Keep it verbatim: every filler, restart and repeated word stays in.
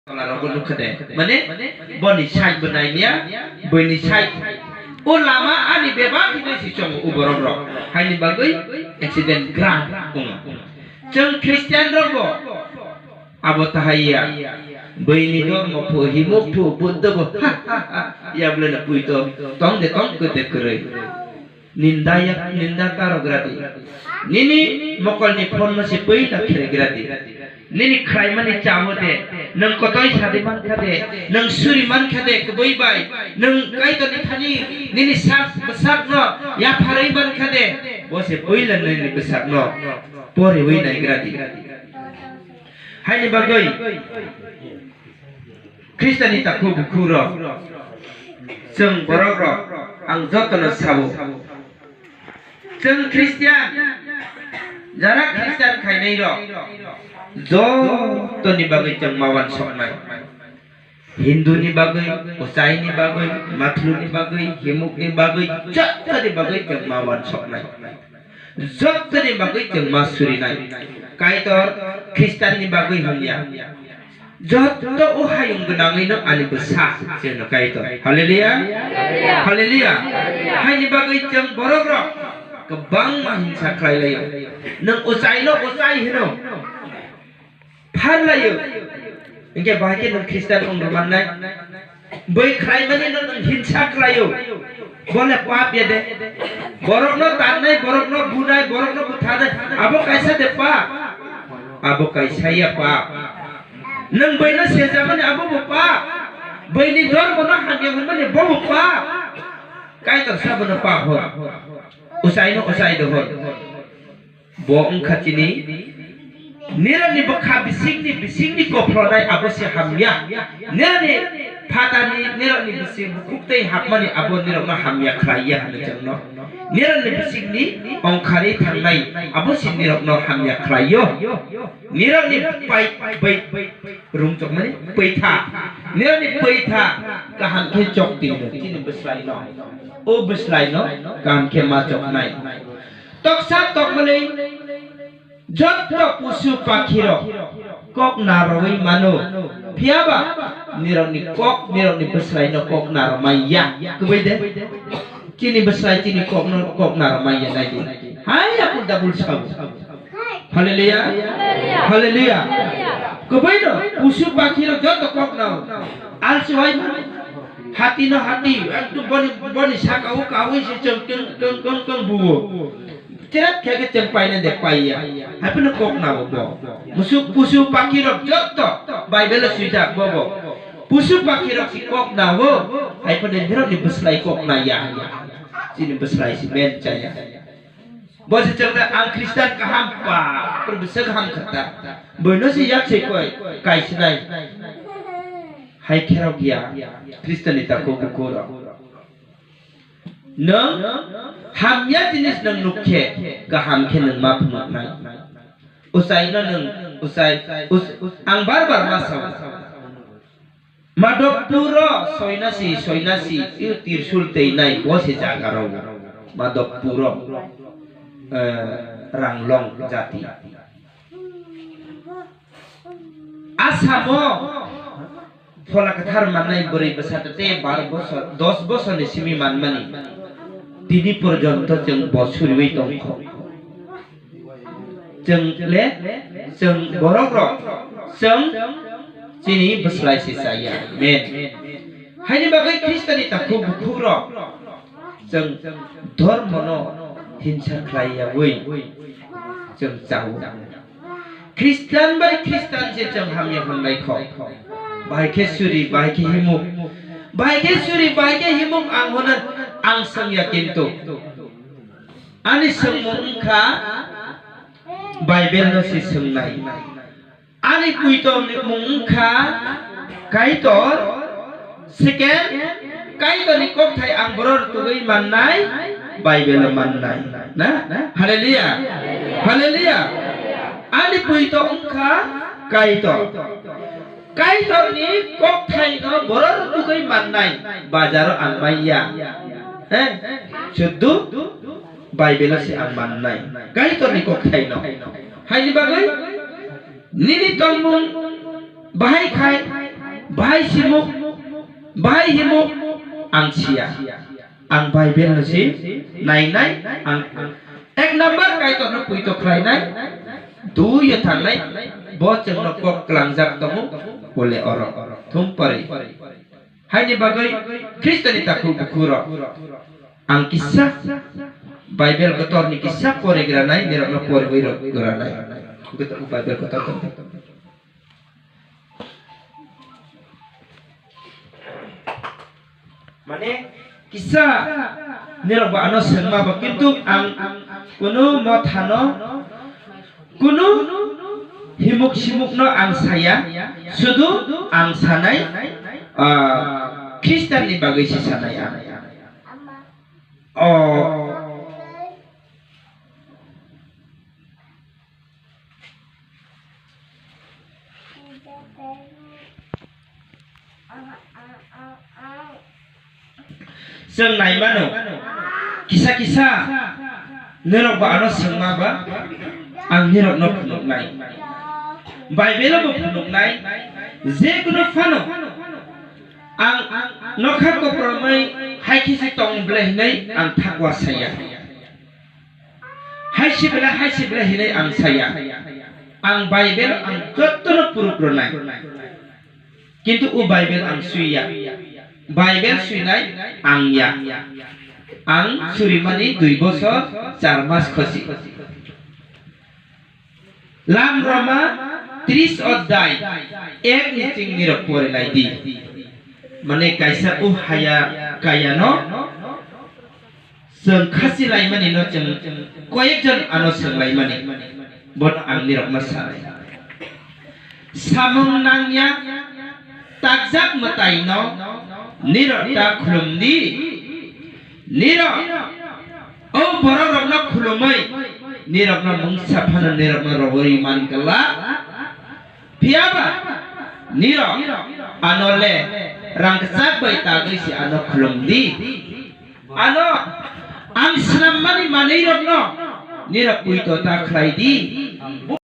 Tola rok bo nukha de. Mane, boni side bo nai niya, bini side. O lama ani bebak hinwi si chongo o borok rok. Haini bagwi accident gran wngo. Chwng Christian rok bo abo tahai ya. Bini dormo phu, himuk phu, Buddha bo, ha, ha, ha, ya bole na pui to, tong de tong kwte kwrwi. Ninda ya, ninda karo gradi. Nini mokolni phone no se pui ta khere gradi. Nini khraimani chamo de, nwng kotoi sadi man kha de, nwng suri man kha de, kwbui bai, nwng Kaitorni thani nini sak bwsak no yapharwi man kha de, bo se pui la nini bwsak no poriwi nai gradi. Haini bagwi Khristani takhuk bukhuk rok, chwng borok rok, ang jotono sao. Chwng Christian, jara Christian khainai rok, jotoni bagwi chwng ma wansoknai. Hindu ni bagwi, Osai ni bagwi, Matlu ni bagwi, Himuk ni bagwi, jotoni bagwi chwng ma wansoknai. Jotoni bagwi chwng ma surinai. Kaitor Christian ni bagwi hwnya. Jotto o hayung gwnangwi no ani bwsa se no Kaitor. Hallelujah. Hallelujah. Haini bagwi chwng borok rok kwbangma hinsa khlai laio. Nwng Osai no Osai hino. Phan laio. Hinkhe bahai khe nwng Christian wng rwmannai. Bui khlaimani no nwng hinsa khlaio. Bole pap ya de. Borokno tannai, borokno bunai, borokno butharnai. Abo kaisa de pap. Abo kaisa ya pap. Nwng buino sejamani abo bo pap. Buini dormono hamya hwnmani bo bo pap. Kaitor sabono pap hor. Usaino usai do hor. Bo wngkha chini nirokni bwkha bisingni, bisingni kophronai abo se hamya. Nirokni phatani, nirokni bising bukhuk tei hapmani abo nirokno hamya khlaiya hwnwi chwngno. Nirokni bisingni ongkharwi thangnai abo se nirokno hamya khlaio. Nirokni pai, bai, rungchokmani pwitha. Nirokni pwitha kaham khe chok tino chini bwslaino. O bwslaino kaham khe ma choknai. Toksa tokmani jotto pusu pakhirok kok narogwi mano, phiyaba nirokni kok, nirokni bwsraino kok narwmaiya. Kwbai de? Chini bwsrai chini kokno kok narwmaiya, naidi. Hai apul dabul sabu. Hallelujah. Hallelujah. Kwbaino pusu pakhirok jotto kok nao. Alsi hai mano. Hati no hati, ekdom boni, boni saka o kawi se chwng keng, keng, keng, keng buo. Cheret khe khe chwng paina de paiya. Hai phano kok nao bo. Musuk pusu pakhi rok jotto Bible o swijak bo bo. Pusu pakhi rok si kok nao, hai phano nirok ni bwslai kok naiya. Chini bwslai si men chaya. Bo se chwng ang Christian kaham pa, por bwswk ham khata. Boino se yak se koi, kai sinai. Hai kherok ya, Christian ni tako bukurok. Nwng hamya jinis nwng nuk khe, kaham khe nwng ma phunuknai. Usaino nwng, usai, us-, ang bar bar ma sao. Madhopuro soinasi, soinasi, tiu tirsul tei nai bo se jaga rok. Madhopuro, eh, Ranglong jati. Asamo Phola kwthar mannai bwrwi bwsa tei baro bosor, dos bosorni simi manmani tini porjonto chwng bo suriwi tongkho. Chwng le, chwng borok rok, chwng chini bwslai se chaya. Amen. Haini bagwi Khristoni takhuk bukhuk rok chwng dhormono hinsa khlai yawi chwng chao. Khristan bai Khristan se chwng hamya hwnlai kho. Bahai khe suri, bahai khe himuk. Bahai khe suri, bahai khe himuk ang hwnwi ang swngya kintu. Ani swngmung wngkha Bible no se swngnai. Ani puito ni mung wngkha Kaitor. Second, Kaitorni kokthai ang borok tugwi mannai, Bible mannai. Na? Hallelujah. Hallelujah. Ani puito wngkha Kaitor. Kaitorni kokthaino borok tugwi mannai, bazaro ang manya. He? Suddu Bible se ang mannai. Kaitorni kokthaino. Haini bagwi? Nini tongmung bahai khai, Bahai simuk, bahai himuk, ang siya. Ang Bible no si nainai, ang ek number Kaitor no puito khlainai, dui yo thangnai, bo chwng no kok klangjak tongo, ole oro. Thum pari. Haini bagwi Khristoni takhuk bukhuk rok ang kisa Bible kotor ni kisa porigra nai, nirok no poriwi rok gra nai. Bible kotor. Mane kisa nirok ba ano sengma ba, kintu ang kunu mothano, kunu himuk simuk no ang saya, sudu ang sanai, ah, Khristan ni bagwi si sanai ang. Oh. Chwng nai mano, kisa kisa nirok ba ano swngma ba, ang nirok no phunuknai. Bible bo phunuknai, je kunu phano ang nokha kopromoi hai khe se tong ble hinui ang thakwa saya. Hai se belai, hai se belai hinui ang saya. Ang Bible ang jotono proof rwnai. Kintu o Bible ang suiya. Bible suinai ang ya. Ang surimani dui bosor char mas khosi. Lam Roma tris odhyay ek ni ching nirok pore lai di. Mane kaisa o haya kaya no chwng khasi laimani no chwng koyek jon ano swng laimani. Bono ang nirok no sanai. Samung nangya takjak mwtai no nirok ta khulum di. Nirok o borok rok no khulumui nirok no mungsa phano nirok no rogori man kala. Phiyaba nirok ano le rang kwchak bai tagwi se ano khulum di. Ano ang swnammani manwi rok no nirok puito ta khlai di.